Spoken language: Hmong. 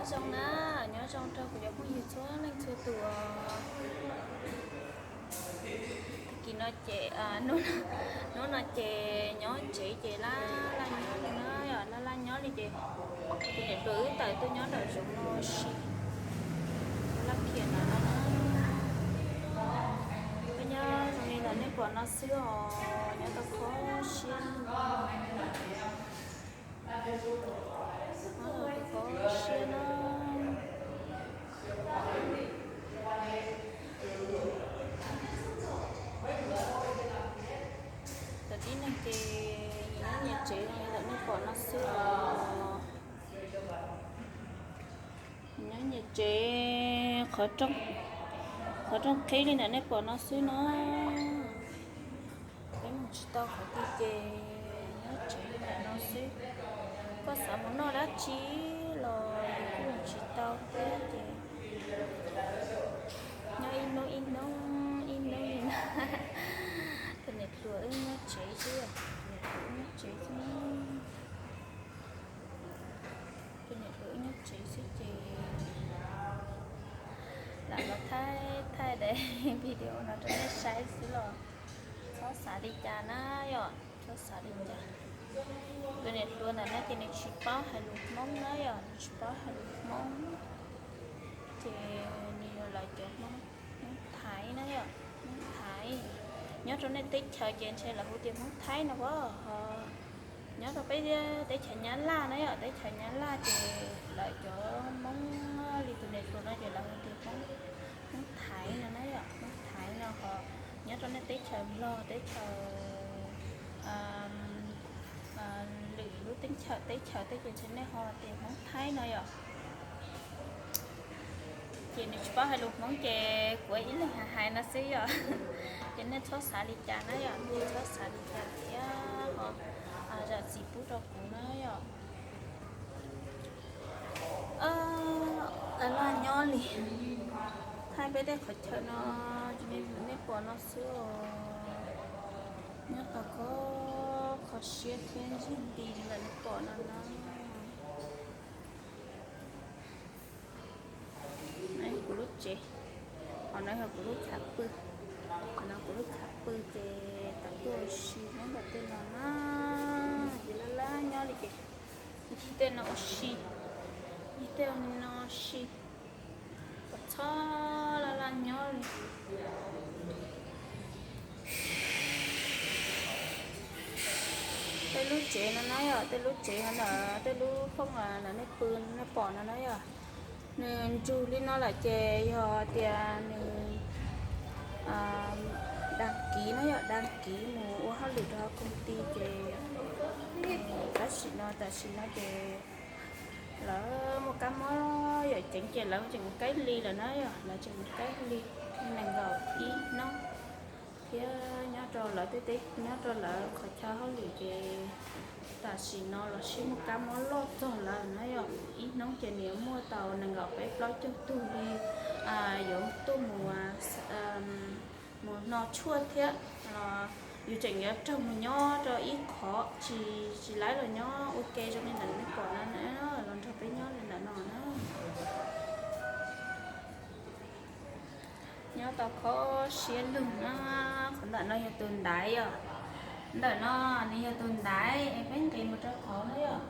Zoo na, nyob zoo rau kuv cov phooj ywg txhua leej txhua tus. Tag kis no ces, hnub no ces nyob tsev ces laj laj nyob li na yom, laj laj nyob li ces tus niam hluas wb tawm tuaj nyob nram zoov no si laj khiam no no. Nyob zoo li ntawm nej pom no xwb os, nyob tau kho siab, kho siab na. Cov tib neeg ces nyias nyob nyias tsev li ntawm nej pom no xwb os. Nyob nyias tsev, qhov rooj qhib li ntawm nej pom no xwb no. Peb mus tsis tau qhov twg ces nyob tsev li ntawm no xwb. Koj xav mus noj dab tsi los yus kuj mus tsis tau thiab ces nyob ib hnub ib hnub ib hnub li na. Tus niam hluas wb nyob tsev xwb, tus niam hluas wb nyob tsev xwb. Tus niam hluas wb nyob tsev xwb ces lam los thaij thaij daim video no rau nej saib xwb los txhob xav li cas na yom, txhob xav li cas. Tus niam hluas ntawm no ces nws tsis paub hais lus Hmoob na yom, nws tsis paub hais lus Hmoob. Ces nws yog lawv cov Hmoob, Hmoob Thaib na yom, Hmoob Thaib. Nyob rau nej teb chaws ces ntshe lawv hu tias Hmoob Thaib no as, ho nyob rau peb teb chaws Nyab Laj na yom, teb chaws Nyab Laj ces lawv cov Hmoob li tus niam hluas no ces lawv hu tias Hmoob, Hmoob Thaib no na yom, Hmoob Thaib no ho nyob rau nej teb chaws Nplog, teb chaws lwm lub teb chaws, teb chaws tej ces ntshe nej hu tias Hmoob Thaib no yom. Ces nws tsis paub hais lus Hmoob ces kuv ib leeg hais hais no xwb yom. Ces nej txhob xav li cas na yom, nej txhob xav li cas thiab ho zam txim pub rau kuv na yom. Laj laj nyob li, thaij peb tej qhov chaw no, nej pom no xwb os. Nyob tau kho, kho siab thiab ntseg nti li ntawm nej pom no na. Kuv lub tsev, qhov no yog kuv lub chav pw, qhov no kuv lub chav pw ces tam tuaj si nyob ntawm tej no na. Ces laj laj nyob li ces ncig tej no ua si, ncig tej no si, kom txhob laj laj nyob li. Tej lub tsev no na yom, tej lub tsev no ntawm tej lub fooj ntawm nej pw nej pom no na yom, nws ntsug li no lawm ces yog tias nws dag kiv na yom, dag kiv mus ua hauj lwm rau koom ti ces tab sis no tam sim no ces lawv muaj kab mob yawm ceev ces lawv tseem kaib li lawm na yom, lawv tseem kaib li nees nkaum ib hnub thiab nyob rau lawv tej teb, nyob rau lawv qhov chaw hauj lwm ces tam sim no los sib muaj kab mob loj txog lawm na yom. Ib hnub ces nws yuav muaj tau nees nkaum peb plaub caug tug li yuav tuaj mus, mus hno tshuaj thiab los yus tseem yuav raug mus nyob rau ib qhov tsis, tsis laib los nyob ua ke zoo li ntawm nej pom no na, los nrog peb nyob li ntawm no na. Nyob tau kho siab lug na. Qhov ntawm no yog tus ntaiv yom. Ntawm no nws yog tus ntaiv es peb nqis mus rau qhov no yom.